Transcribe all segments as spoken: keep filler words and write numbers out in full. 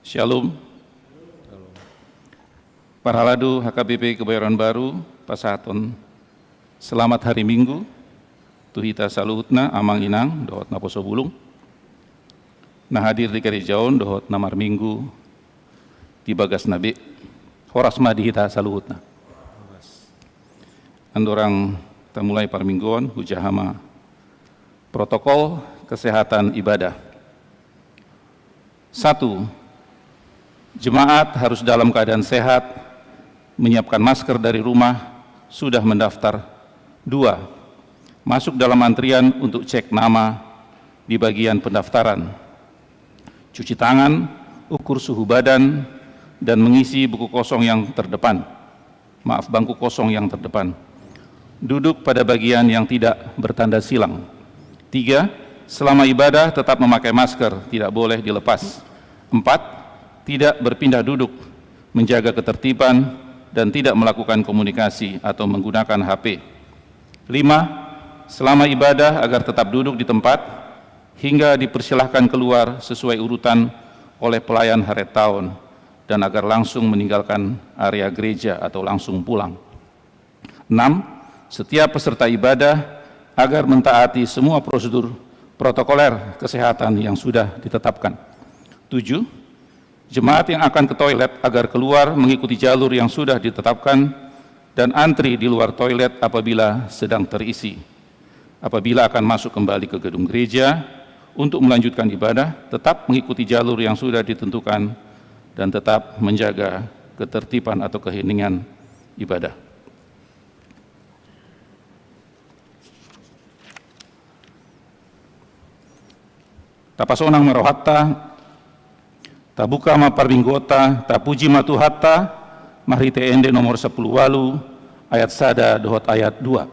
Shalom. Parhalado H K B P Kebayoran Baru pasahathon selamat hari Minggu tu hita saluhutna, amang inang dohot naposo bulung na hadir di gareja on dohot na marminggu di bagasna be. Horas ma di hita saluhutna. Andorang tamulai parmingguon, hujaha ma protokol kesehatan ibadah. Satu, jemaat harus dalam keadaan sehat, menyiapkan masker dari rumah, sudah mendaftar. Dua, masuk dalam antrian untuk cek nama di bagian pendaftaran, cuci tangan, ukur suhu badan, dan mengisi buku kosong yang terdepan. Maaf, bangku kosong yang terdepan. Duduk pada bagian yang tidak bertanda silang. Tiga, selama ibadah tetap memakai masker, tidak boleh dilepas. Empat, tidak berpindah duduk, menjaga ketertiban, dan tidak melakukan komunikasi atau menggunakan H P. Lima, selama ibadah agar tetap duduk di tempat hingga dipersilahkan keluar sesuai urutan oleh pelayan haretaon dan agar langsung meninggalkan area gereja atau langsung pulang. Enam, setiap peserta ibadah agar mentaati semua prosedur protokoler kesehatan yang sudah ditetapkan. Tujuh, jemaat yang akan ke toilet agar keluar mengikuti jalur yang sudah ditetapkan dan antri di luar toilet apabila sedang terisi. Apabila akan masuk kembali ke gedung gereja untuk melanjutkan ibadah, tetap mengikuti jalur yang sudah ditentukan dan tetap menjaga ketertiban atau keheningan ibadah. Tapasonang ma rohanta, tabuka ma parmingguonta, tapuji ma Tuhanta, marhite ende nomor sampulu ualu, ayat sada dohot ayat dua.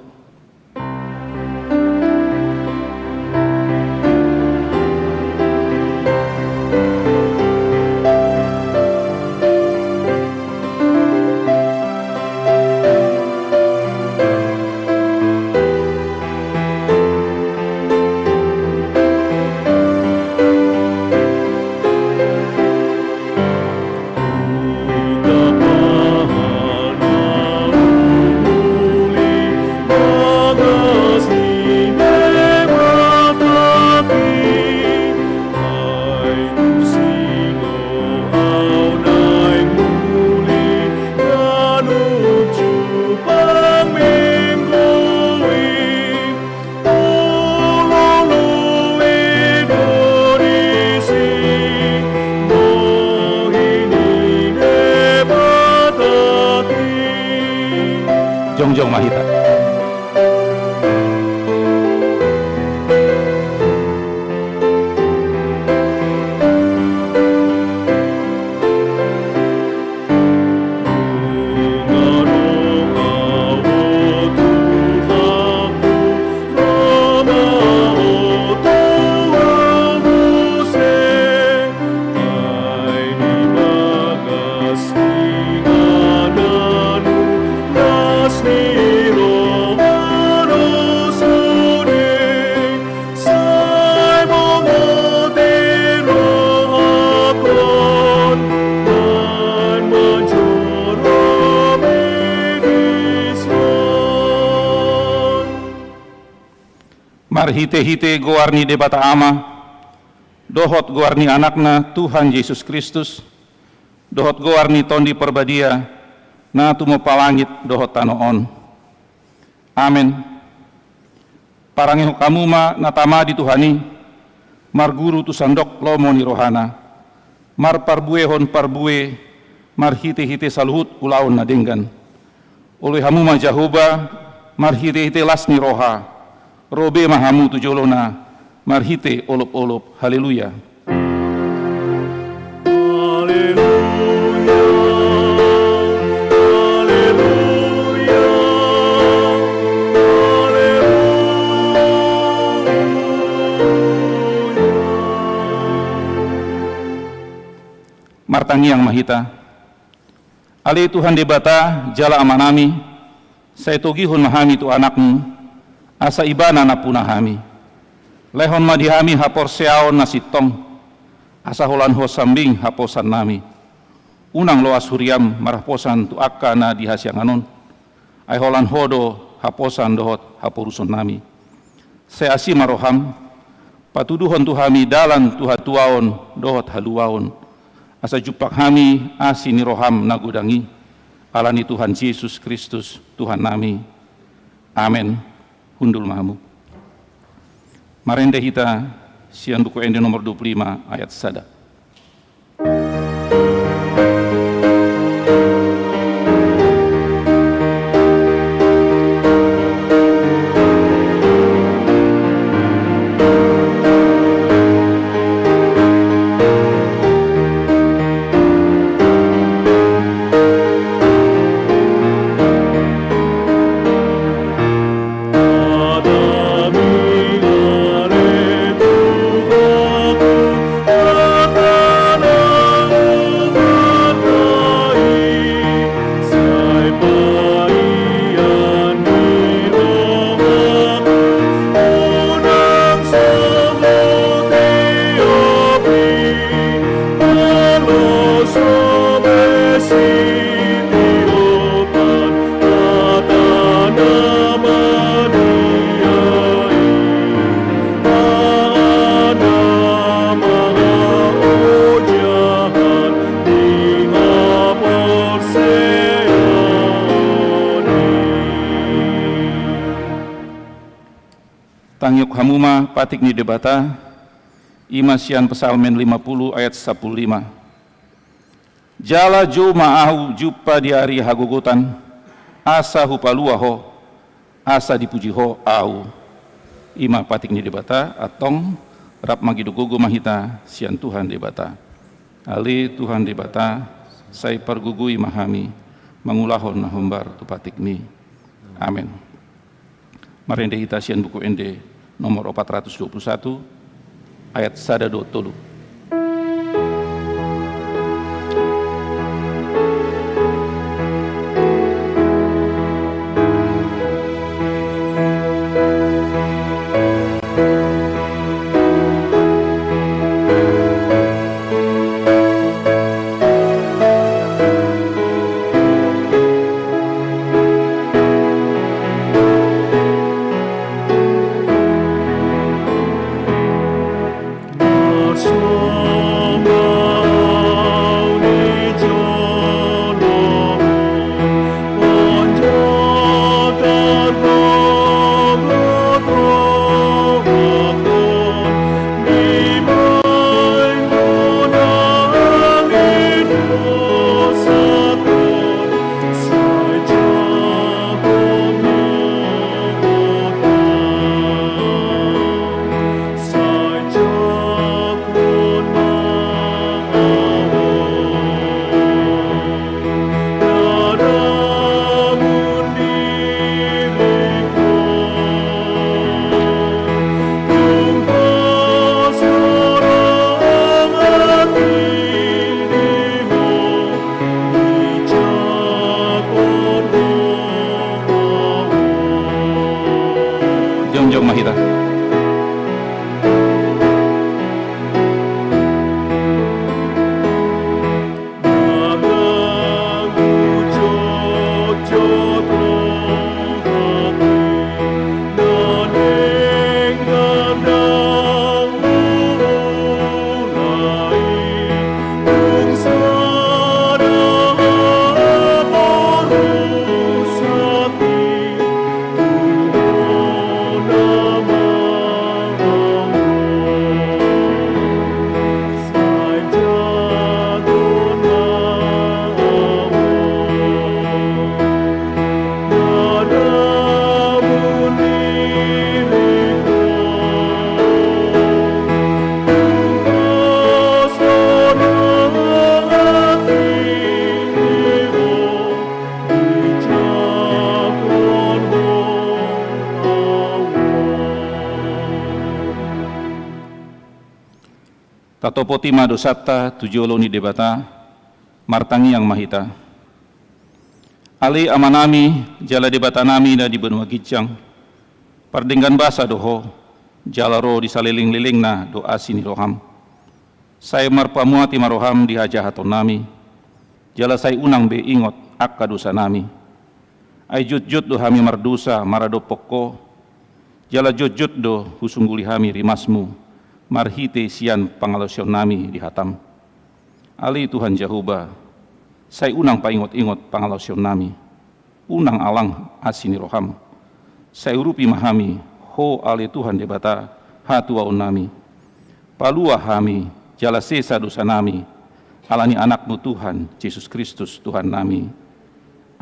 Jongjong ma hita. Marhite-hite goar ni Debata Ama, dohot goar ni Anakna Tuhan Jesus Kristus, dohot goar ni Tondi Parbadia, na tumompa langit dohot tano on. Amen. Parangehon hamu ma na tama di Tuhan i, marguru tu sandok lomo ni rohana, marparbuehon parbue marhite-hite saluhut ulaon na denggan. Oloi hamu ma Jahowa marhite-hite las ni roha, ro be ma hamu tu jolona marhite olop-olop. Haleluya. Haleluya, haleluya, haleluya. Martangiang ma hita. Ale Tuhan Debata, jala Amanami, sai togihon ma hami tu Anakmu, asa Ibana nampuna hami. Lehon ma di hami haporseaon na sintong, Asa holan Ho sambing haposan nami. Unang loas huriam marhaposan tu angka na di hasiangan on, ai holan Ho do haposan dohot haporuson nami. Sai asi ma roham, patuduhon tu hami dalan tu hatuaon dohot haluaon, asa jumpang hami asi ni roham na godang i, ala ni Tuhan Jesus Kristus Tuhan nami. Amen. Hundul ma hamu. Marende hita sian Buku Ende nomor dua puluh lima ayat sada. Tangiok hamu ma patik ni Debata, i ma sian Psalmen lima puluh ayat sampulu lima. Jala jou ma ahu jumpa di ari hagogotan, asa hupalua ho, asa dipuji ho ahu. I ma patik ni Debata, antong rap mangido gogo ma hita sian Tuhan Debata. Ale Tuhan Debata, sai pargogoi ma hami mangulahon na hombar tu patikmi. Amen. Marende hita sian Buku Ende nomor opat ratus dua puluh satu, ayat sada dohot tolu. Jongjong ma hita. Tatopoti ma dosanta tu jolo ni Debata, martangiang ma hita. Ale Amanami, jala Debatanami na di banua ginjang, pardenggan basa do Ho, jala ro di salelenglelengna do asi ni roham. Sai marpamuati ma roham di hajahatonnami, jala sai unang be ingot angka dosanami. Ai jotjot do hami mardosa maradophon Ho, jala jotjot do husungguli hami rimasmu marhite sian pangalaosionnami di hatam. Ale Tuhan Jahowa, sai unang paingot-ingot pangalaosionnami. Unang alang asi ni roham. Sai urupi ma hami, Ho ale Tuhan Debata, hatuaonnami. Palua hami, jala sesa dosanami, ala ni Anakmu Tuhan Jesus Kristus Tuhannami.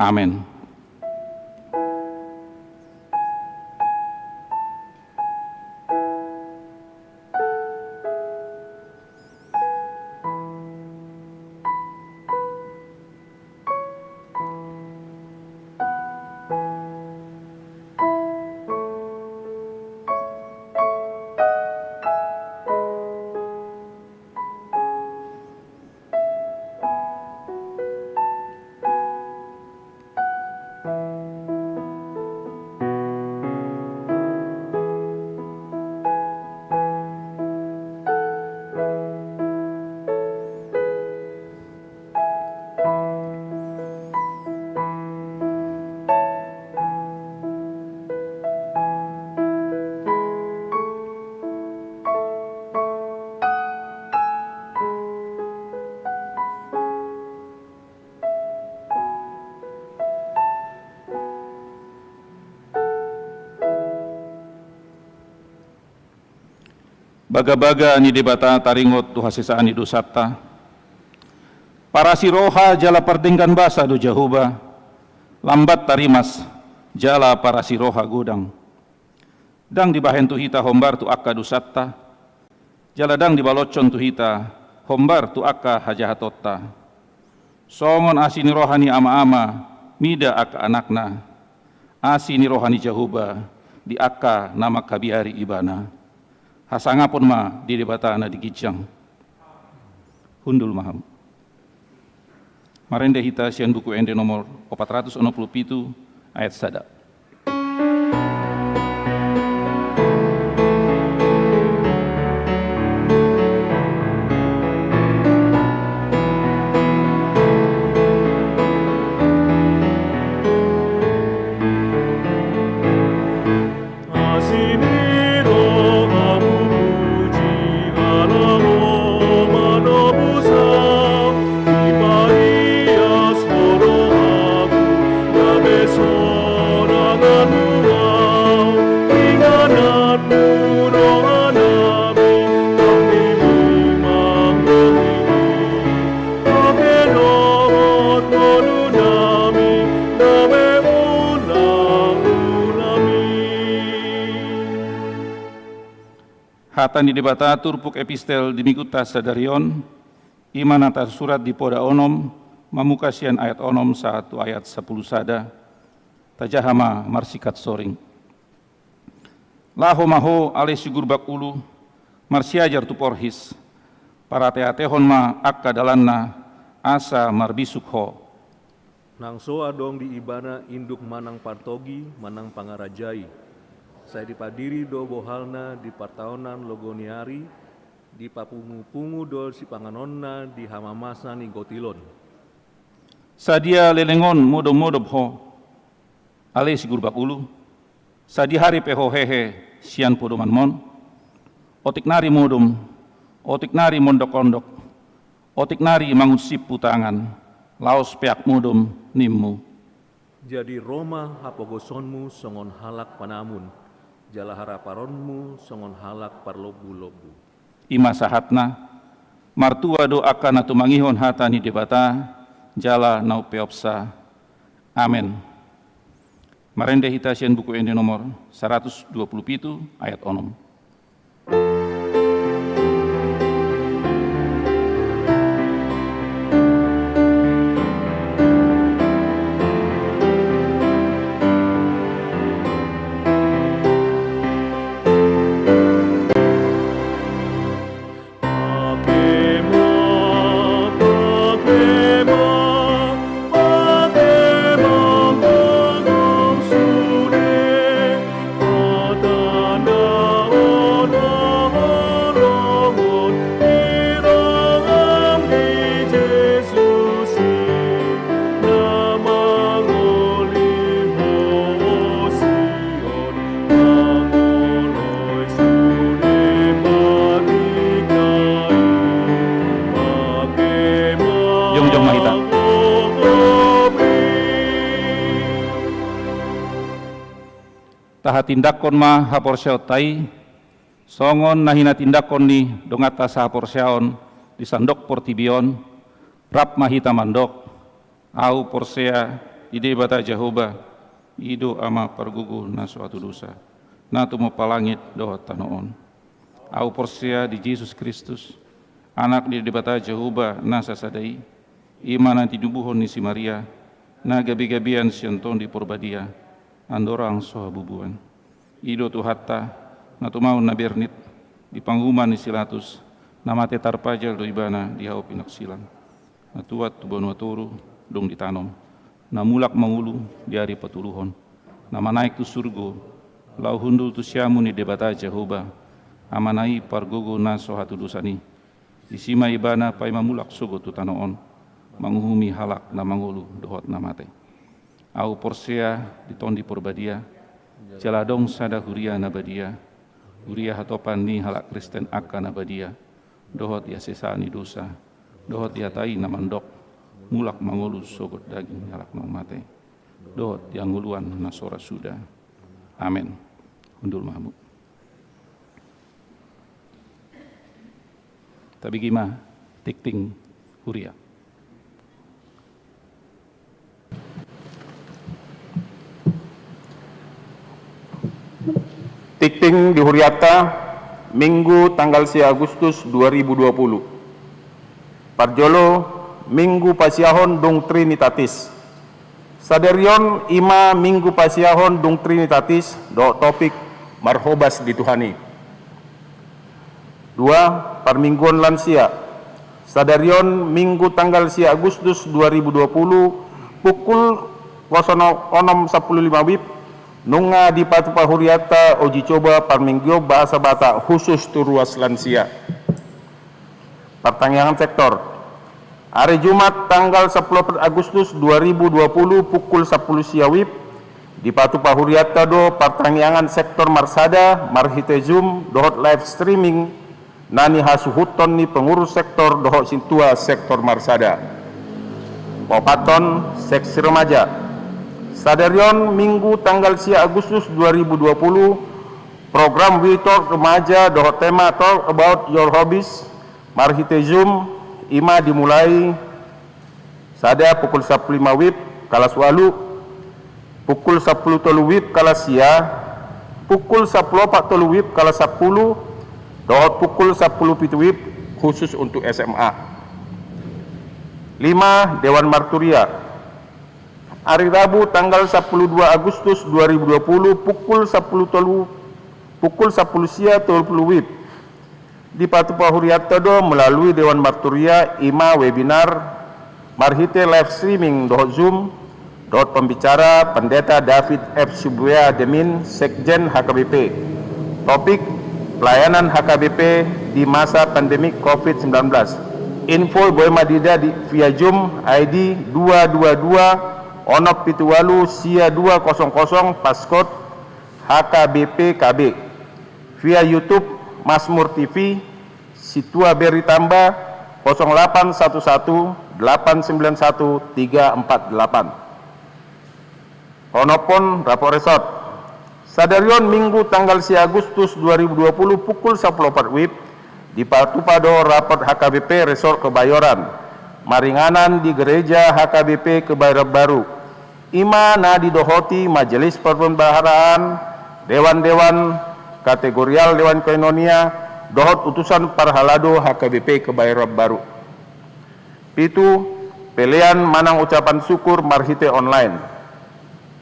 Amen. Bagabaga ni Debata taringot tu hasesaan ni dosanta. Parasi roha jala pardenggan basa do Jahowa, lambat tarimas jala parasi roha godang. Ndang dibahen tu hita hombar tu angka dosanta, jala ndang dibaloshon tu hita hombar tu angka hajahatonta. Songon asi ni roha ni ama-ama mida angka anakna, asi ni roha ni Jahowa di angka na mangkabiari Ibana. Hasangapon ma di Debata na di ginjang. Hundul ma hamu. Marende hita sian Buku Ende nomor opat ratus onom pulu pitu, ayat sada. Asi ni rohamu puji, ala Ho manobus au, dipaias Ho do ahu, gabe soranganmu au, ingananmu rohanami, tangimu manggohi. Hata ni Debata turpuk epistel di minggunta sadari on, i ma na tarsurat di Poda onom, mamungka sian ayat onom sahat tu ayat sampulu sada. Tajaha ma marsingkat soring. Laho ma ho ale sigurbak ulu, marsiajar tu porhis, parateatehon ma angka dalanna, asa marbisuk ho. Nang so adong di ibana induk manang partogi manang pangarajai, sai dipadiri do bohalna di partaonan logo ni ari, dipapungupungu do sipanganonna di hamamasa ni gotilon. Sadia leleng on modom-modom ho, ale sigurbak ulu, sadia hali pe ho hehe sian podomanmon? Otik nari modom, otik nari mondok-ondok, otik nari mangunsip tu tangan, laos peak modom nimmu. Jadi ro ma hapogosonmu songon halak panamun, jala haraparonmu songon halak parlombu-lombu. I ma sahatna, martua do angka na tumangihon hata ni Debata, jala na umpeopsa. Amen. Marende hita sian Buku Ende nomor saratus dua pulu pitu, ayat onom. Tindanghon ma haporseaonta i, songon na hinatindanghon ni donganta sahaporseaon di sandok portibi on, rap ma hita mandok: Ahu porsea di Debata Jahowa, i do Ama pargogo na so hatudosan, na tumompa langit dohot tano on. Ahu porsea di Jesus Kristus, Anak ni Debata Jahowa na sasada i, i ma na tinubuhon ni si Maria, na gabegabean sian Tondi Porbadia, andorang so habubuan. I do Tuhanta, na tumaon na bernit, di panguhuman ni si Pilatus, na mate tarpajal do ibana di hau pinaksilang. Na tuat tu banua toru, dung ditanom, na mulak mangolu di ari patoluhon, na manaek tu surgo, laho hundul tu siamun ni Debata Jahowa, Amana i pargogo na so hatudosan i. Disi ma ibana paima mulak sogot tu tano on, manguhumi halak na mangolu dohot na mate. Ahu porsea di Tondi Porbadia, jala adong sada huria na badia, huria hatopan ni halak Kristen angka na badia, dohot di hasesaan ni dosa, dohot di hata i na mandok, mulak mangolu sogot daging ni halak naung mate, dohot di hangoluan na so ra suda. Amen. Hundul ma hamu. Tabege ma tingting huria. Tingting di hurianta, Minggu tanggal sia Agustus dua ribu dua puluh. Parjolo, Minggu pasiahon dung Trinitatis. Sadari on i ma Minggu pasiahon dung Trinitatis, dohot topik marhobas di Tuhan i. Dua, parmingguon lansia. Sadari on Minggu tanggal sia Agustus dua ribu dua puluh, pukul kosong onom sampulu lima wib, nunga dipatupa hurianta uji coba parmingguon bahasa Batak khusus tu ruas lansia. Partangiangan sektor. Ari Jumat tanggal sampulu opat Agustus dua ribu dua puluh pukul sampulu sia wib, dipatupa hurianta do partangiangan sektor marsada marhite Zoom dohot live streaming na nihasuhuton ni pengurus sektor dohot sintua sektor marsada. Paopathon, seksi remaja. Sadari on Minggu tanggal sia Agustus dua ribu dua puluh, program We Talk Remaja dohot tema Talk About Your Hobbies marhite Zoom, i ma dimulai sada pukul sampulu lima wib kalas ualu, pukul sampulu tolu wib kalas sia, pukul sampulu opat tolu wib kalas sampulu, dohot pukul sampulu pitu wib khusus untuk S M A. Lima, Dewan Marturia. Ari Rabu tanggal sampulu dua Agustus dua ribu dua puluh pukul sampulu tolu, pukul sampulu sia tolu pulu wib. Dipatupa hurianta do melalui Dewan Marturia, i ma webinar marhite live streaming dohot Zoom, dohot pembicara Pendeta David F Sibuea Demin, Sekjen H K B P. Topik: Pelayanan H K B P di masa pandemi covid sembilan belas. Info boi ma diida di via Zoom, I D dua dua dua onom pitu ualu sia dua kosong kosong, passcode H K B P K B. Via YouTube Mazmur T V, Situa Beri Tamba, kosong delapan satu satu, delapan sembilan satu, tiga empat delapan. Onophon rapot resort. Sadari on Minggu tanggal sia Agustus dua ribu dua puluh pukul sampulu opat wib, dipatupa do rapot H K B P Resort Kebayoran maringanan di Gereja H K B P Kebayoran Baru. I ma na didohoti Majelis Perbendaharaan, dewan-dewan, kategorial dewan koinonia, dohot utusan parhalado H K B P Kebayoran Baru. Pitu, pelean manang ucapan syukur marhite online.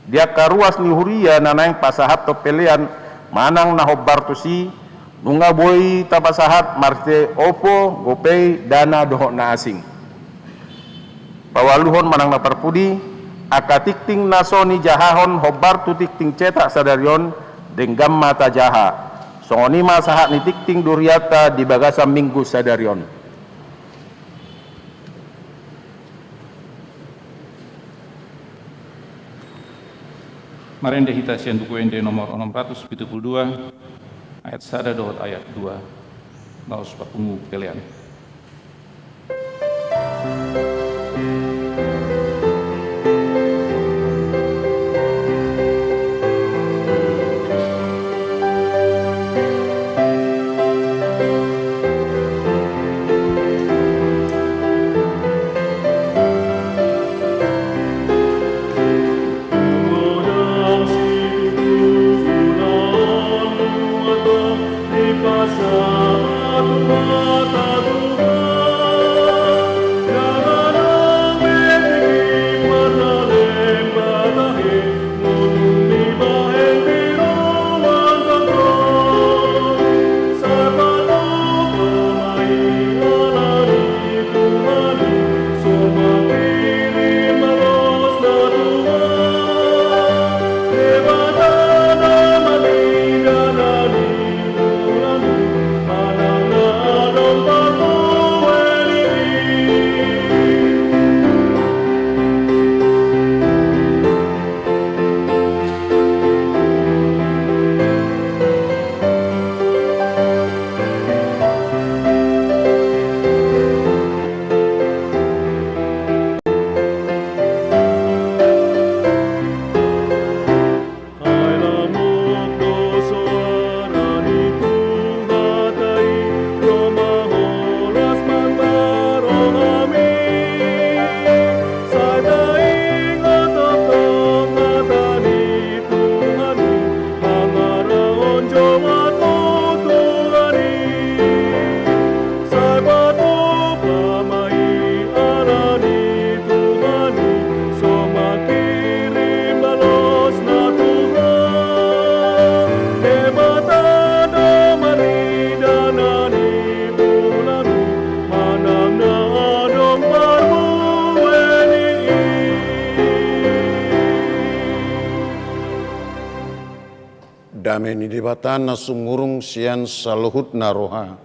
Di angka ruas ni huria na naeng pasahathon pelean manang na hombar tusi, nunga boi tapasahat marhite OVO, GoPay, Dana dohot na asing. Paualuhon manang na parpudi, angka tingting na so nijahahon hombar tu tingting cetak sadari on, denggan ma tajaha. Songon i ma sahat ni tingting di hurianta di bagasan Minggu sadari on. Marende hita sian Buku Ende nomor onom ratus pitu pulu dua, ayat sada dohot ayat dua. Laos papungu pelean. Dame ni Debata na sumurung sian saluhutna roha,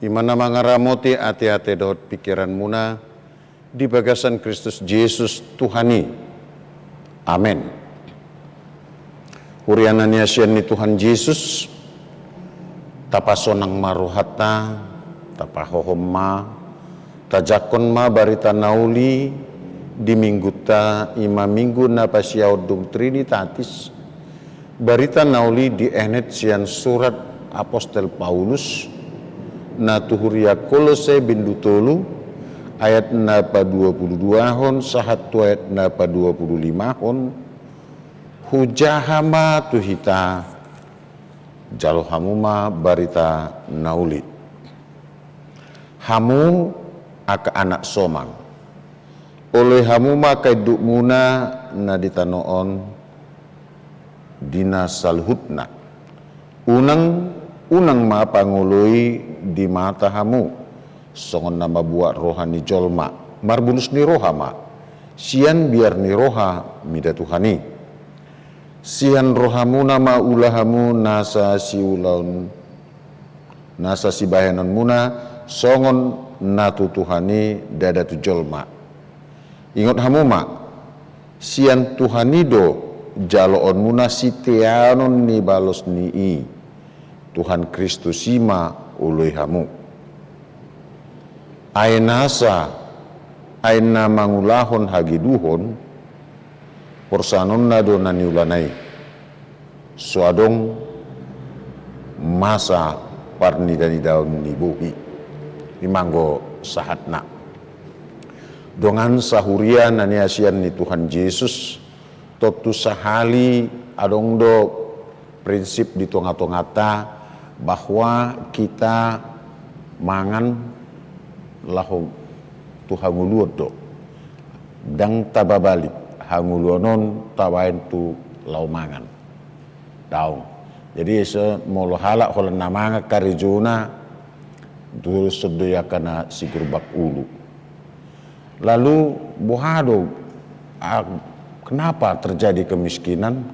i ma na mangaramoti ateate dohot pingkiranmuna di bagasan Kristus Jesus Tuhan i. Amen. Huria na niasian ni Tuhan Jesus, tapasonang ma rohanta, tapahohom ma, tajangkon ma barita na uli di minggunta, i ma minggu na pasiaon Dum Trinitatis, barita na uli dienet sian surat apostel Paulus na tu huria Kolose bindu tolu, ayat na paduapuluduahon sahat tu ayat na paduapululimahon. Hujaha ma tu hita, jalo hamu ma barita na uli. Hamu angka anak somang, oloi hamu ma angka indukmuna na di tano on di na saluhutna. Unang, unang ma pangoloi di mata hamu songon na mabuat roha ni jolma, marbulus ni roha ma, sian biar ni roha mida Tuhan i. Sian rohamuna ma ula hamu nasa siulaon, nasa sibahenonmuna, songon na tu Tuhan i, ndada tu jolma. Ingot hamu ma, sian Tuhan i do jaloonmuna siteanon ni balos ni i, Tuhan Kristus i ma oloi hamu. Ai nasa, ai na mangulahon hageduhon, porsanonna do na niulana i. So adong masa parnidanidaon ni bohi. I ma anggo sahatna. Dongan sahuria na niasian ni Tuhan Jesus, tontu sahali adong do prinsip di tongatonganta bahwa kita mangan laho tu hangoluan do. Ndang tababalik, hangoluan on tabaen tu laho mangan. Daong. Jadi, ese molo halak holan na mangan karejona, tu son do i angka na sigurbak ulu. Lalu, boha do, a, kenapa terjadi kemiskinan?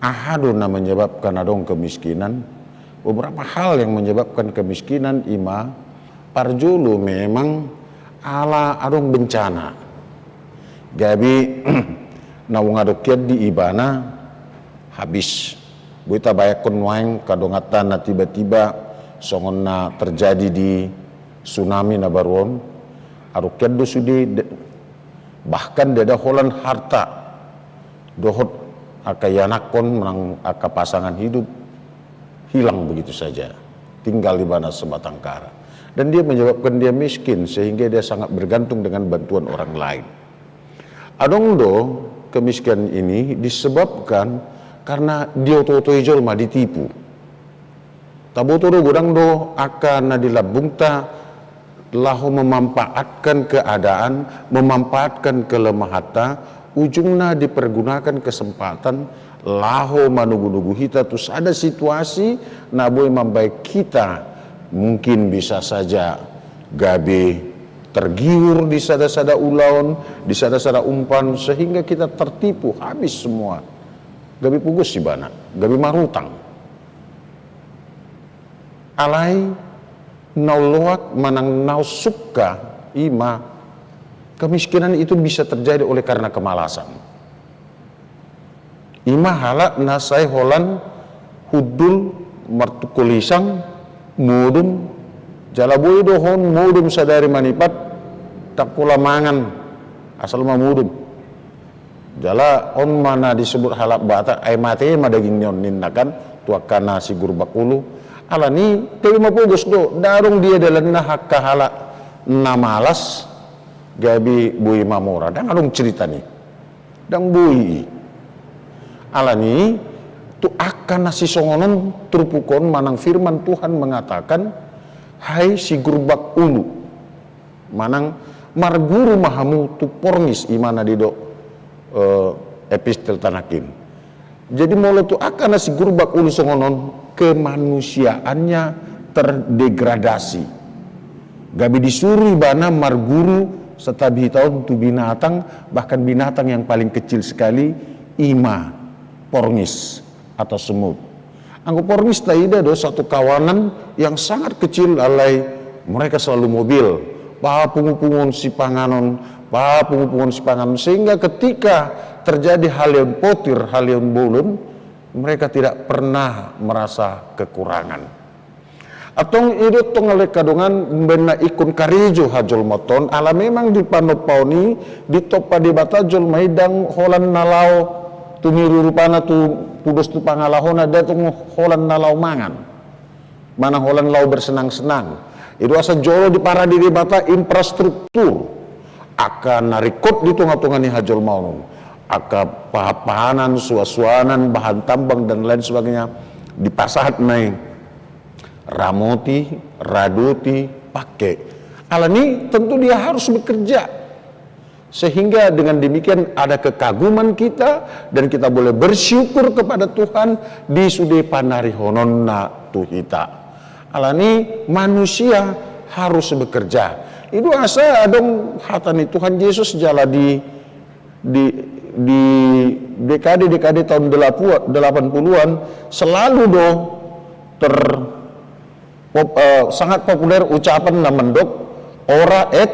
Aha do na menyebabkan adong kemiskinan? Beberapa hal yang menyebabkan kemiskinan i ma, parjolo memang ala adong bencana. Gabe naung adong hian di ibana habis. Boi tabayangkon nuaeng angka donganta na tiba-tiba songon na terjadi di tsunami na baru on. Adong hian do sude de-, bahkan ndada holan harta dohot angka ianakhon manang angka pasangan hidup hilang begitu saja, tinggal ibana sebatang kara. Dan dia menyebabkan dia miskin, sehingga dia sangat bergantung dengan bantuan orang lain. Adong do kemiskinan ini disebabkan karena dioto-otoi jolma, ditipu. Taboto do, godang do angka na di lambungta laho memanfaatkan keadaan, memanfaatkan kelemahanta, ujungna dipergunakan kesempatan laho manugu-nugu hita tu sada situasi na boi mambahen hita mungkin bisa saja gabe tergiur di sada-sada ulaon, di sada-sada umpan, sehingga kita tertipu, habis semua. Gabe pogos ibana, gabe marutang. Alai na umloak manang na umsungka, i ma, kemiskinan itu bisa terjadi oleh karena kemalasan. I ma halak na sai holan hundul martungkol isang, modom, jala boi do on modom sadari manipat, ndang pola mangan, asal ma modom. Jala on ma na disebut halak Batak, ai mate ma dagingna on ninna kan, tu angka na si gurbak ulu. Alani i, gabe ma pogos do, ndang adong dia dalanna angka halak na malas gabe boi mamora, ndang adong cerita ni. Ndang boi i. Alani i, tu angka na sisongon on turpuk on manang firman Tuhan mengatakan, hai si gurbak ulu. Manang marguru ma hamu tu porngis, i ma na didok, eh, epistel tanangkin. Jadi molo tu angka na si gurbak ulu songon on, kemanusiaannya terdegradasi. Gabe disuru ibana marguru, santabi hita on, tu binatang, bahkan binatang yang paling kecil sekali, i ma porngis atau semut. Anggo porngis taida do satu kawanan yang sangat kecil, alai mereka selalu mobil. Papungu-punguon sipanganon, papungu-punguon sipanganon. Sehingga ketika terjadi haleon potir, haleon bolon, mereka tidak pernah merasa kekurangan. Antong i do tong ale angka dongan, umbahen na ingkon karejo hajolmaonta on, ala memang di panompaon i, ditompa Debata jolma i ndang holan na laho tumiru rupana tu, tudos tu pangalahona, ndang tong holan na laho mangan. Manang holan laho bersenang-senang. I do asa jolo diparade Debata infrastruktur. Angka na ringkot di tonga-tonga ni hajolmaon on. Angka pahan-pahanan, suan-suanan, bahan tambang, dan lain sebagainya. Dipasahat ma i. Ramoti, radoti, pake. Alani i tentu dia harus bekerja. Sehingga dengan demikian ada kekaguman kita dan kita boleh bersyukur kepada Tuhan di sude panarihononna tu hita. Alani i manusia harus bekerja. I do asa adong hata ni Tuhan Jesus jala di, di, di dekade-dekade tahun delapan puluhan selalu do ter pop-, eh, sangat populer ucapan na mandok ora et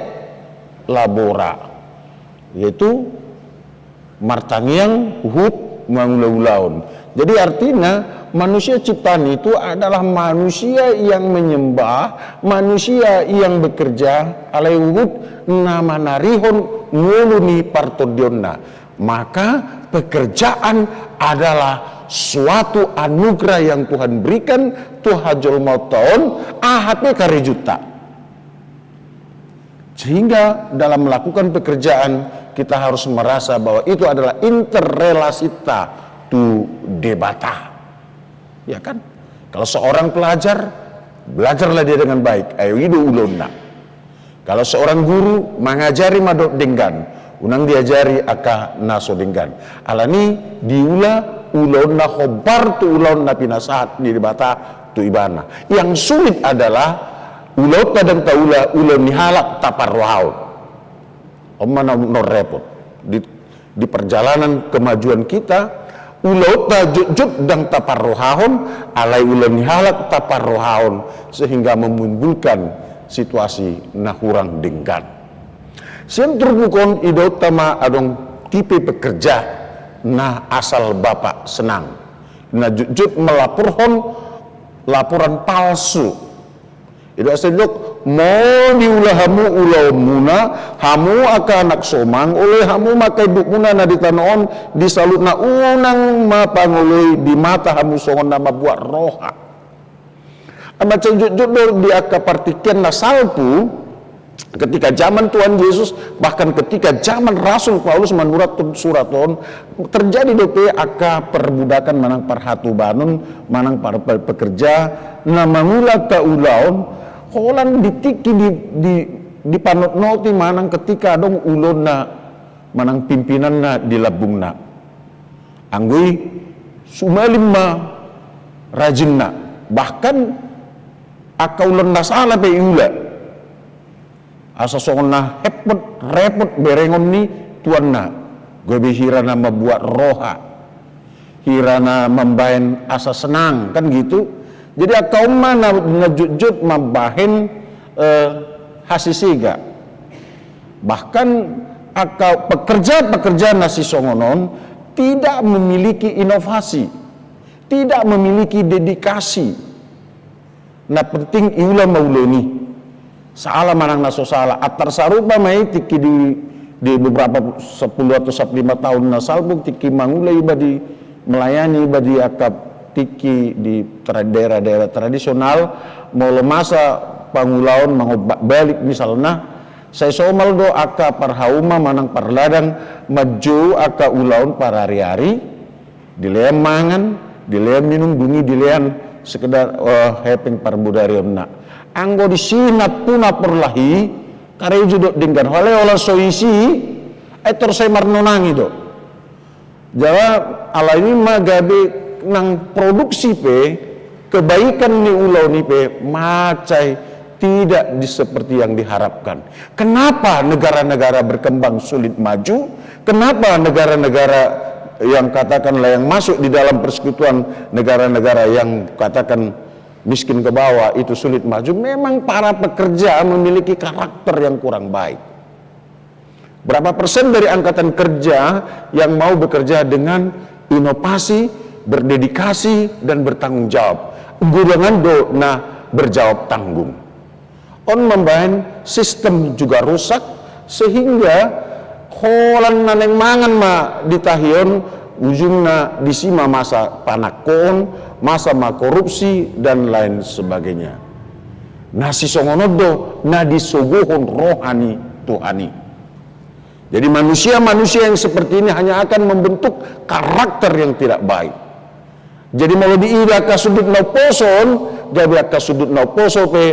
labora, yaitu martangiang huhut mangula-ulaon. Jadi artina manusia ciptaan itu adalah manusia yang menyembah, manusia yang bekerja, alai huhut na manarihon ngolu ni partondionna. Maka pekerjaan adalah suatu anugerah yang Tuhan berikan tu hajolmaonta on, aha pe karejunta. Sehingga dalam melakukan pekerjaan kita harus merasa bahwa itu adalah interrelasinta tu Debata. Ya kan? Kalau seorang pelajar, belajarlah dia dengan baik. Ai i do ulaonna. Kalau seorang guru, mangajari ma dohot denggan, unang diajari angka na so denggan. Alani i diula ulaon na hombar tu ulaon na pinasahat ni Debata tu ibana. Yang sulit adalah ulaonta ndang taula, ulaon ni halak taparrohahon. On ma na, na repot. Di di perjalanan kemajuan kita, ulaonta jotjot ndang taparrohahon, alai ulaon ni halak taparrohahon, sehingga menimbulkan situasi na hurang denggan. Sian turpuk on idaonta ma adong tipe pekerja na asal bapak senang, na jotjot melaporhon laporan palsu. I do asa didok, molo diula hamu ulaonmuna, hamu angka anak somang, oloi hamu ma angka indukmuna na di tano on, di saluhutna, unang ma pangoloi di mata hamu songon na mambuat roha. Ai mansai jotjot do di angka partingkian na salpu, Ketika zaman Tuhan Yesus, bahkan ketika zaman Rasul Paulus manurat surat on, terjadi dope angka perbudakan manang parhatobanon, manang par-, pe-, pekerja, na mangula angka ulaon, holan di tingki di, di, dipanotnoti manang ketika adong ulaonna, manang pimpinanna di lambungna. Anggo i sumalin ma rajinna, bahkan angka ulaon na sala pe iula. Asa songon na hepot, repot berengon ni tuanna. Gabe hira na mambuat roha, hira na mambahen asa senang, kan gitu. Jadi angka on ma na, na jotjot mambahen, eh, hasisega. Bahkan angka pekerja-pekerja na sisongon on tidak memiliki inovasi, tidak memiliki dedikasi. Na penting iula ma ulaon i. Sala manang na so sala, antar sarupa ma i tingki di, di beberapa sapuluh atau sappulu lima tahun na salpu, tingki mangula iba di, melayani iba di angka tingki di tra-, daerah-daerah tradisional, molo masa pangulaon mangombak balik misalna, sai somal do angka parhauma manang parladang manjou angka ulaon parariari, dilean mangan, dilean minum, dung i dilean sekedar, eh, hepeng parbodarionna. Anggo disi nampuna porlahi, karejo do denggan, alai holan so isi, ai tor sai marnonangi do. Jala alani i ma gabe nang produksi pe, kebaikan ni ulaon i pe mansai tidak di, seperti yang diharapkan. Kenapa negara-negara berkembang sulit maju? Kenapa negara-negara yang katakanlah yang masuk di dalam persekutuan negara-negara yang katakan miskin ke bawah itu sulit maju? Memang para pekerja memiliki karakter yang kurang baik. Berapa persen dari angkatan kerja yang mau bekerja dengan inovasi, berdedikasi, dan bertanggung jawab? Godang do na berjawab tanggung. On mambahen sistem juga rusak, sehingga holan na naeng mangan ma di tahi on, ujungna disi ma masa panangkoon, masa ma korupsi, dan lain sebagainya. Na sisongon on do na disogohon roha ni Tuhan i. Jadi manusia-manusia yang seperti ini hanya akan membentuk karakter yang tidak baik. Jadi molo diida angka sundut na umposo on, gabe angka sundut na umposo pe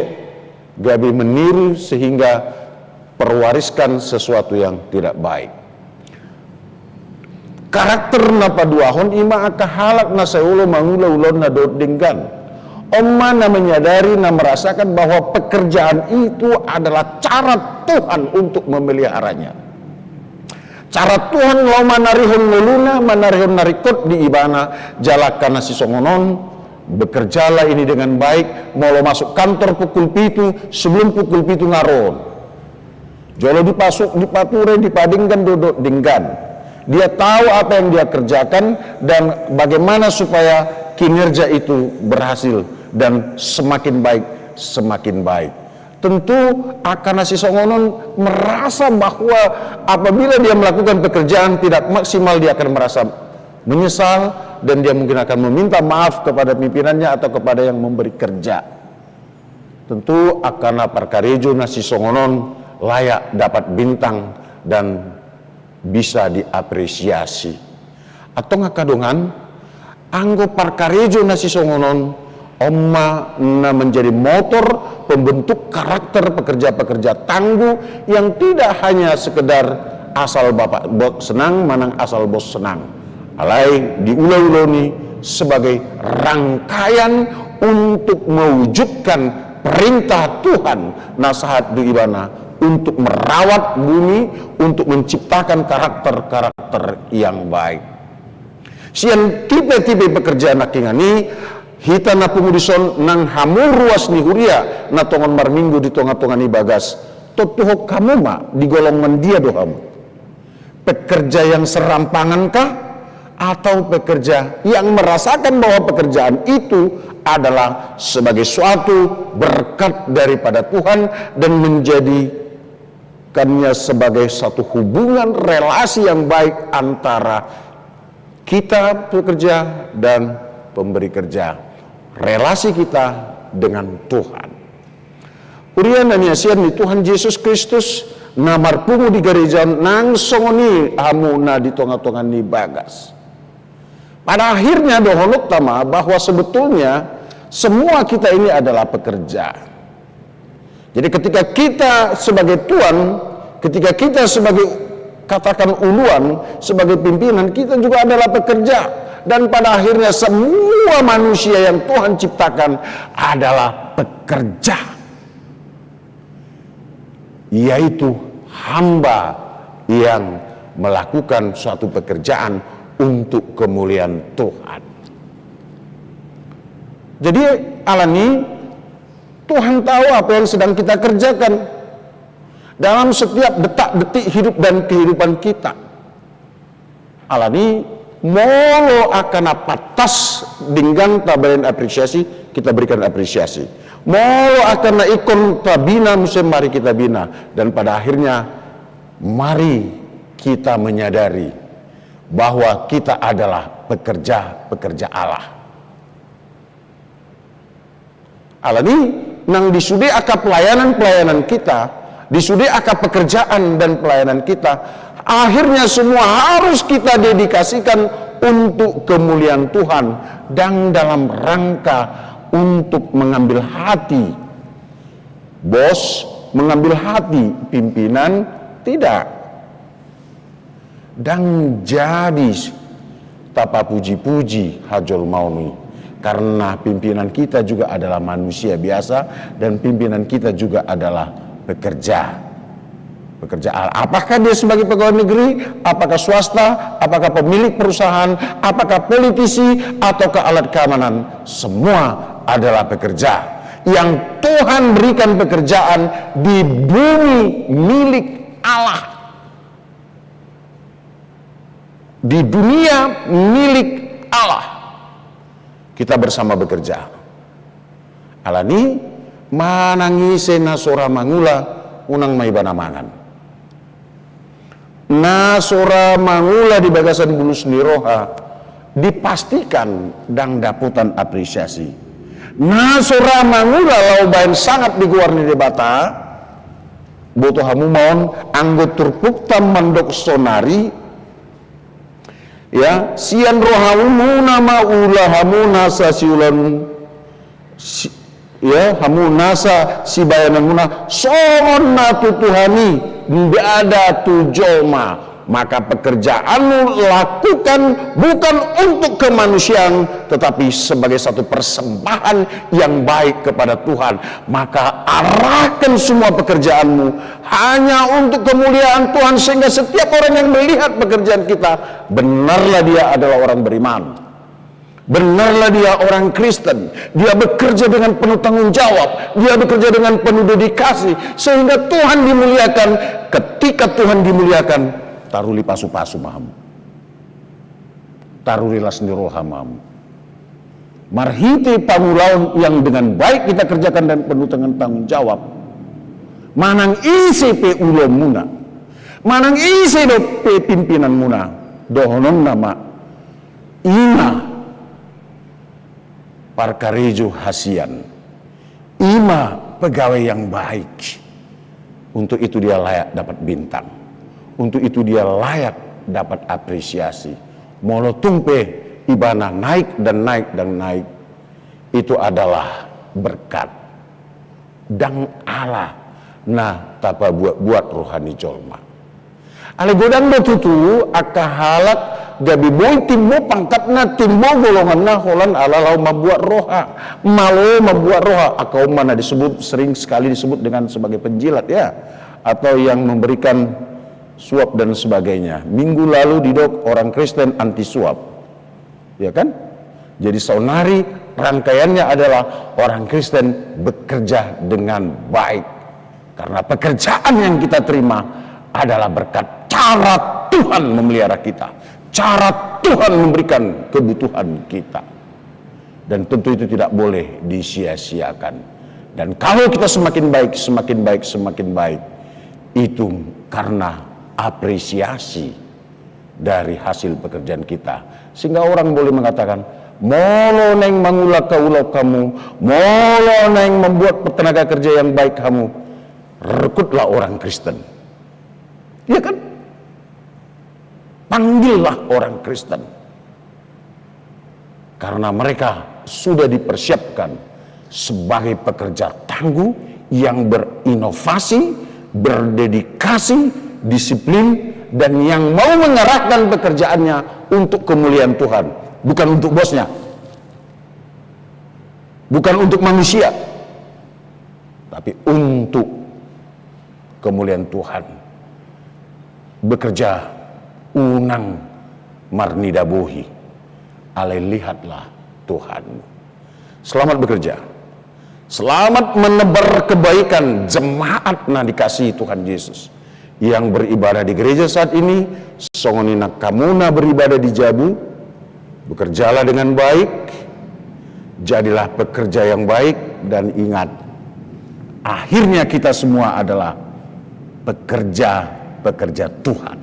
gabe meniru sehingga perwariskan sesuatu yang tidak baik. Karakter na paduahon i ma angka halak na sai olo mangula ulaon na dohot denggan. On ma na menyadari, na merasakan bahwa pekerjaan itu adalah cara Tuhan untuk memeliharanya. Cara Tuhan laho manarihon ngoluna, manarihon na ringkot di ibana. Jala angka na sisongon on, bekerjalah ini dengan baik, molo masuk kantor pukul pitu, sebelum pukul pitu nga ro on. Jolo dipasuk, dipature, dipadenggan do dohot denggan. Dia tahu apa yang dia kerjakan dan bagaimana supaya kinerja itu berhasil dan semakin baik, semakin baik. Tentu angka na sisongon on merasa bahwa apabila dia melakukan pekerjaan tidak maksimal, dia akan merasa menyesal dan dia mungkin akan meminta maaf kepada pimpinannya atau kepada yang memberi kerja. Tentu angka na parkarejo na sisongon on layak dapat bintang dan bisa diapresiasi. Antong angka dongan, anggo parkarejo na sisongon on, on ma na menjadi motor pembentuk karakter pekerja-pekerja tangguh yang tidak hanya sekedar asal bapak bos senang, manang asal bos senang. Alai diula ulaon i sebagai rangkaian untuk mewujudkan perintah Tuhan na sahat di ibana untuk merawat bumi, untuk menciptakan karakter-karakter yang baik. Sian tipe-tipe pekerjaan nangkiningan i, hita na pungu dison nang hamu ruas ni huria na tongon marminggu di tonga-tonga ni bagas, tontu hamu ma di golongan dia do hamu? Pekerja yang serampangan kah? Atau pekerja yang merasakan bahwa pekerjaan itu adalah sebagai suatu berkat daripada Tuhan dan menjadikannya sebagai satu hubungan relasi yang baik antara kita pekerja dan pemberi kerja, relasi kita dengan Tuhan. Huria na niasian ni Tuhan Jesus Kristus, na marpungu di gareja on, nang songon i hamu na di tonga-tonga ni bagas. Pada akhirnya dohononta ma bahwa sebetulnya semua kita ini adalah pekerja. Jadi ketika kita sebagai tuan, ketika kita sebagai, katakan, uluan, sebagai pimpinan, kita juga adalah pekerja. Dan pada akhirnya semua manusia yang Tuhan ciptakan adalah pekerja, yaitu hamba yang melakukan suatu pekerjaan untuk kemuliaan Tuhan. Jadi, alani Tuhan tahu apa yang sedang kita kerjakan dalam setiap detak-detik hidup dan kehidupan kita. Alani, molo angka na pantas denggan tabaen apresiasi, kita berikan apresiasi. Molo angka na ingkon tabina, muse mari kita bina. Dan pada akhirnya, mari kita menyadari bahwa kita adalah pekerja-pekerja Allah. Alani, nang di sude angka pelayanan-pelayanan kita, di sude angka pekerjaan dan pelayanan kita, akhirnya semua harus kita dedikasikan untuk kemuliaan Tuhan, dang dalam rangka untuk mengambil hati bos, mengambil hati pimpinan, tidak. Dang jadi tapapuji-puji hajolmaon i, karena pimpinan kita juga adalah manusia biasa dan pimpinan kita juga adalah pekerja. Pekerja Allah. Apakah dia sebagai pegawai negeri, apakah swasta, apakah pemilik perusahaan, apakah politisi, ataukah alat keamanan, semua adalah pekerja. Yang Tuhan berikan pekerjaan di bumi milik Allah. Di dunia milik Allah, kita bersama bekerja. Alani, manang ise na so ra mangula, unang ma ibana mangan. Na so ra mangula di bagasan bulus ni roha, dipastikan dang dapotan apresiasi. Na so ra mangula laho baen sangap di goar ni Debata, boto hamu ma on, anggo turpukta mandok sonari, ya, sian rohamuna ma ula hamu nasa siulaon, si-, ya, hamu nasa sibaenanmuna, songon na tu Tuhan i, ndada tu jolma. Maka pekerjaanmu lakukan bukan untuk kemanusiaan, tetapi sebagai satu persembahan yang baik kepada Tuhan. Maka arahkan semua pekerjaanmu hanya untuk kemuliaan Tuhan, sehingga setiap orang yang melihat pekerjaan kita, benarlah dia adalah orang beriman. Benarlah dia orang Kristen. Dia bekerja dengan penuh tanggung jawab. Dia bekerja dengan penuh dedikasi. Sehingga Tuhan dimuliakan. Ketika Tuhan dimuliakan, taruli pasu-pasu ma hamu. Taruli las ni roha ma hamu. Marhite pangulaon yang dengan baik kita kerjakan dan penuh dengan tanggung jawab. Manang ise pe ulaonmuna. Manang ise dope pimpinanmuna. Dohononna ma. I ma parkarejo hasian. I ma pegawai yang baik. Untuk itu dia layak dapat bintang. Untuk itu dia layak dapat apresiasi. Molo tung pe ibana naik dan naik dan naik, itu adalah berkat. Dang ala na tapabuat-buat roha ni jolma. Alai godang do tutu angka halak gabe boi timbo pangkatna, timbo golonganna holan ala laho mambuat roha, malo mambuat roha. Angka on ma na disebut, sering sekali disebut dengan sebagai penjilat, ya, atau yang memberikan suap dan sebagainya. Minggu lalu didok orang Kristen anti suap. Ya kan? Jadi saonari rangkaiannya adalah orang Kristen bekerja dengan baik. Karena pekerjaan yang kita terima adalah berkat cara Tuhan memelihara kita. Cara Tuhan memberikan kebutuhan kita. Dan tentu itu tidak boleh disia-siakan. Dan kalau kita semakin baik, semakin baik, semakin baik, itu karena apresiasi dari hasil pekerjaan kita. Sehingga orang boleh mengatakan, Molo naeng mangula ulaon hamu, molo naeng membuat tenaga kerja yang baik hamu, rekrutlah orang Kristen. Iya kan? Panggillah orang Kristen. Karena mereka sudah dipersiapkan sebagai pekerja tangguh yang berinovasi, berdedikasi, disiplin, dan yang mau mengarahkan pekerjaannya untuk kemuliaan Tuhan, bukan untuk bosnya, bukan untuk manusia, tapi untuk kemuliaan Tuhan. Bekerja unang marnida bohi, alai lihatlah Tuhanmu. Selamat bekerja. Selamat menebar kebaikan jemaat na dikasihi Tuhan Yesus. Yang beribadah di gereja saat ini, songon i nang hamu na beribadah di jabu, bekerjalah dengan baik, jadilah pekerja yang baik, dan ingat, akhirnya kita semua adalah pekerja-pekerja Tuhan.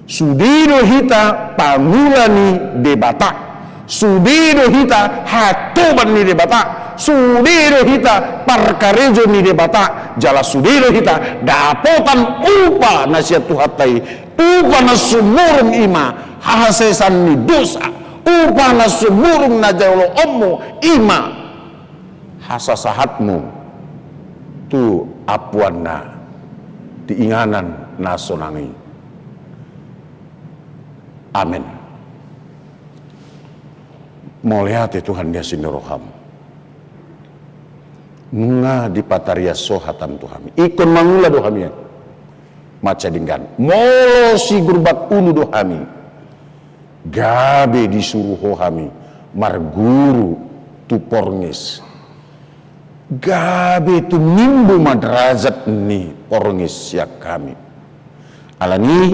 Sude do hita pangula ni Debata. Sude do hita hatoban ni Debata. Sude do hita parkarejo ni Debata. Jala sude do hita dapotan upa na sian Tuhanta i. Upa na sumurung i ma hahasesan ni dosa. Upa na sumurung na jaloonmu i ma hasasahatmu tu ampuanna di inganan na sonang i. Amen. Mauliate Tuhan di asi ni roham. Nunga dipatarias Ho hatam tu hami. Ingkon mangula do hami mansai denggan. Molo sigurbak ulu do hami, gabe disuru Ho hami marguru tu Pornges. Gabe tumimbo ma derajat ni Pornges sian hami. Alani i,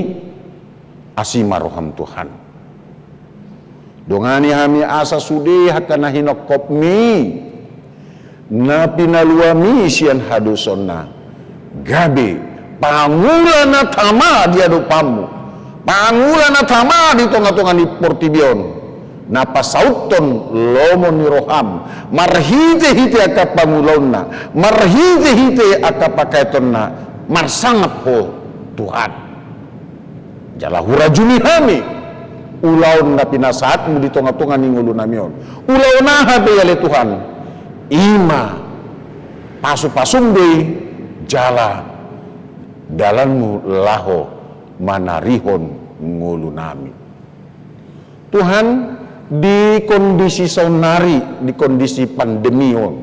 asi ma roham Tuhan. Dongani hami asa sude angka na hinongkopmi, na pinaluami sian hadosaonna, gabe pangula na tama di adopanmu, pangula na tama di tongatonga ni portibi on, na pasauthon lomo ni roham, marhitehite angka pangulaonna, marhitehite angka pangkataionna, marsangap Ho Tuhan. Jala hurajumi hami ulaon na pinasahatmu di tongatonga ni ngolunami on. Ulaon aha pe ale Tuhan, i ma pasupasum do i jala dalanmu laho manarihon ngolunami. Tuhan, di kondisi saonnari, di kondisi pandemi on,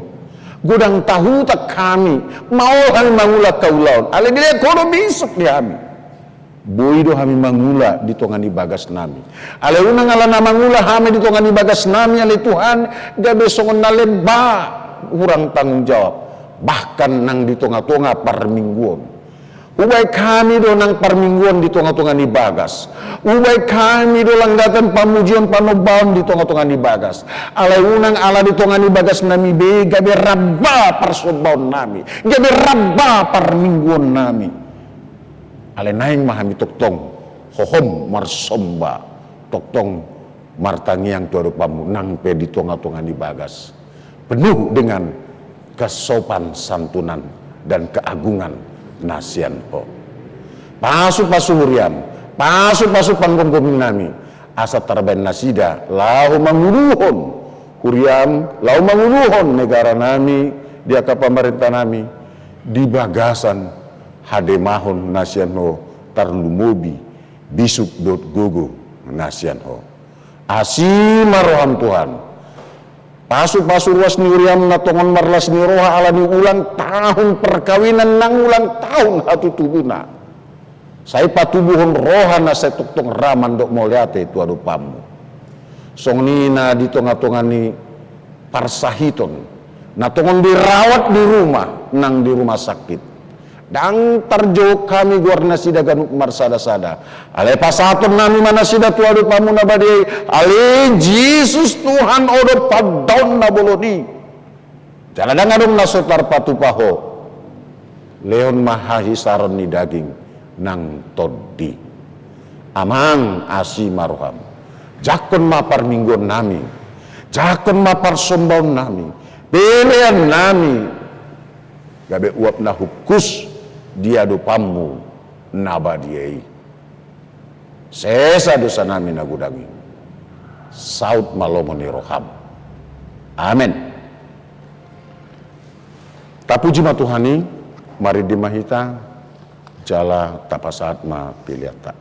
godang tahutan hami, maol hami mangula angka ulaon, alai dilehon Ho do bisuk di hami. Boi do hami mangula di tonga ni bagasnami. Alai unang ala na mangula hami di tonga ni bagasnami, ale Tuhan, gabe songon na lemba, hurang tanggung jawab, bahkan nang di tongatonga parmingguon. Hubaen hami do nang parmingguon di tongatonga ni bagas. Hubaen hami do langgatan pamujion panombaon di tongatonga ni bagas. Alai unang ala di tonga ni bagasnami be gabe ramba parsombaonnami, gabe ramba parmingguonnami. Alai naeng ma hami tongtong hohom marsomba, tongtong martangiang tu adopanmu nang pe di tongatonga ni bagas, penuh dengan kesopan santunan dan keagungan na sian Ho. Pasupasu huriam, pasupasu panggomgominami, asa tarbaen nasida laho manguluhon huriam, laho manguluhon negaranami, di angka pamarentanami, di bagasan hademahon na sian Ho, tarlumobi bisuk dohot gogo na sian Ho. Asi ma roham Tuhan. Pasupasu ruas ni huriam na tongon marlas ni roha ala ni ulang tahun perkawinan nang ulang tahun hatutubuna. Sai patubuhon roha na sai tongtong ra mandok mauliate tu adopanmu. Songon i na di tongatonga ni parsahiton, na tongon dirawat di rumah, nang di rumah sakit. Ndang tarjou hami goar nasida ganup marsadasada. Alai pasahatonnami ma nasida tu adopanmu na badia i, ale Jesus Tuhan, Ho do pandaon na bolon i. Jala ndang adong na so tarpatupa Ho. Lehon ma hahisaron ni daging nang tondi. Amang, asi ma roham. Jangkon ma parmingguonnami, jangkon ma parsombaonnami, peleannami, gabe uap na hungkus di adopanmu na badia i. Sesa dosanami na godang i. Saut ma lomo ni roham. Amen. Tapuji ma Tuhan i, marende ma hita, jala tapasahat ma peleanta.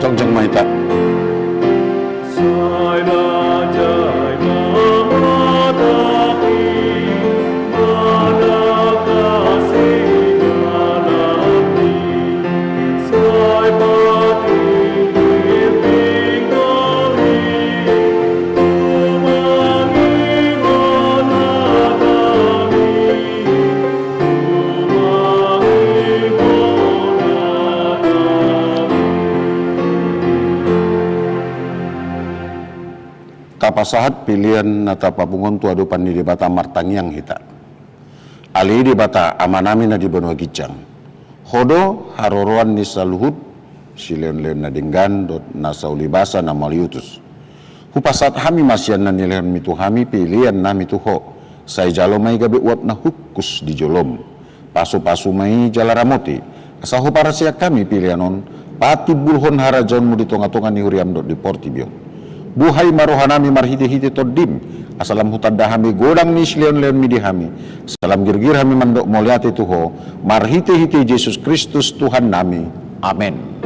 Jongjong ma hita. Tapasahat pelean na tapapungu on tu adopan ni Debata, martangiang hita. Ale Debata, Amanami na di banua ginjang, Ho do haroroan ni saluhut silehonlehon na denggan dohot na saulibasa na mauliutus. Hupasahat hami ma sian na nilehonmi tu hami peleannami tu Ho, sai jalo ma i gabe uap na hungkus di jolom. Pasupasu ma i jala ramoti, asa huparsian hami pelean on patimbulhon harajaonmu di tongatonga ni huriam dohot di portibi on. Buhai ma rohanami marhitehite Tondim, asa lam hutanda hami godang ni silehonlehonmi di hami, asa lam girgir hami mandok mauliate tu Ho, marhitehite Jesus Kristus Tuhannami. Amen.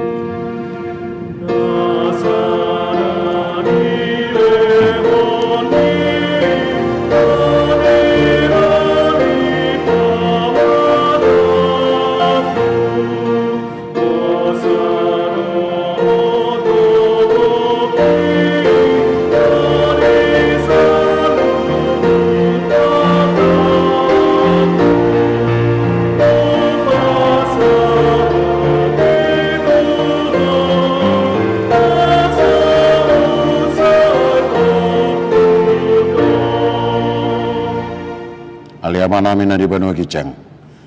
Ale Amanami na di banua ginjang,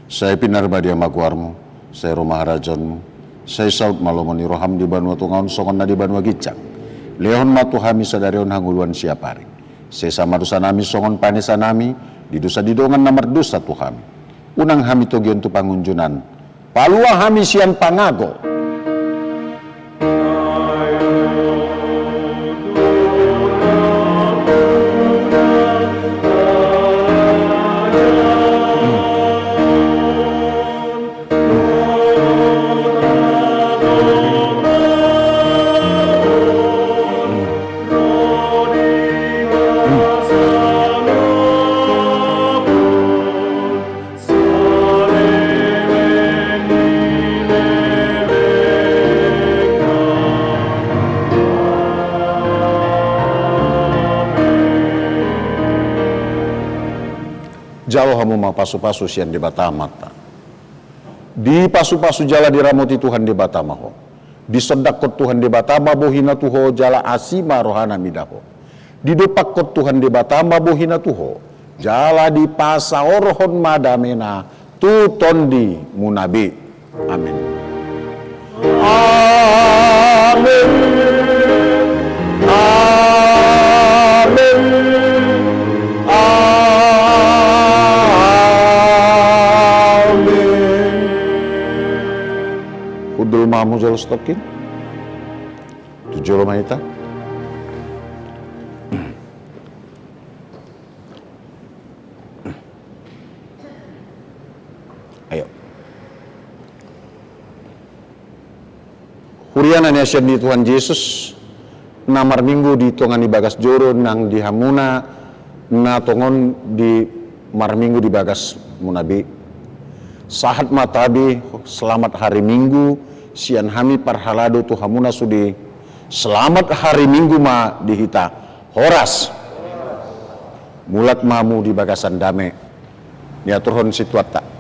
sai pinarbadia ma goarmu, sai ro ma harajaonmu, sai saut ma lomo ni roham di banua tonga on songon na di banua ginjang. Lehon ma tu hami sadari on hangoluan siapari. Sesa ma dosanami songon panesanami di dosa ni dongan na mardosa tu hami. Unang hami togihon tu pangunjunan. Palua hami sian pangago. Jalo hamu ma pasupasu sian Debata Amanta. Dipasupasu jala diramoti Tuhan Debata ma ho. Disondangkon Tuhan Debata ma bohina tu ho jala asi ma rohana mida ho. Didompakkon Tuhan Debata ma bohina tu ho jala dipasaorhon ma damena tu tondimuna be. Amen. Amin. Amin. Amin. Hundul ma hamu jolo satongkin. Tu jolo ma hita. Ayo. Huria na niasian ni Tuhan Jesus, na marminggu di tonga ni bagas joro nang di hamuna, na tongon di marminggu di bagasmuna be. Sahat ma tabe, selamat hari Minggu, sian hami parhalado tu hamuna sude, selamat hari Minggu ma di hita. Horas. Mulak ma hamu di bagasan dame. Niaturhon situatta.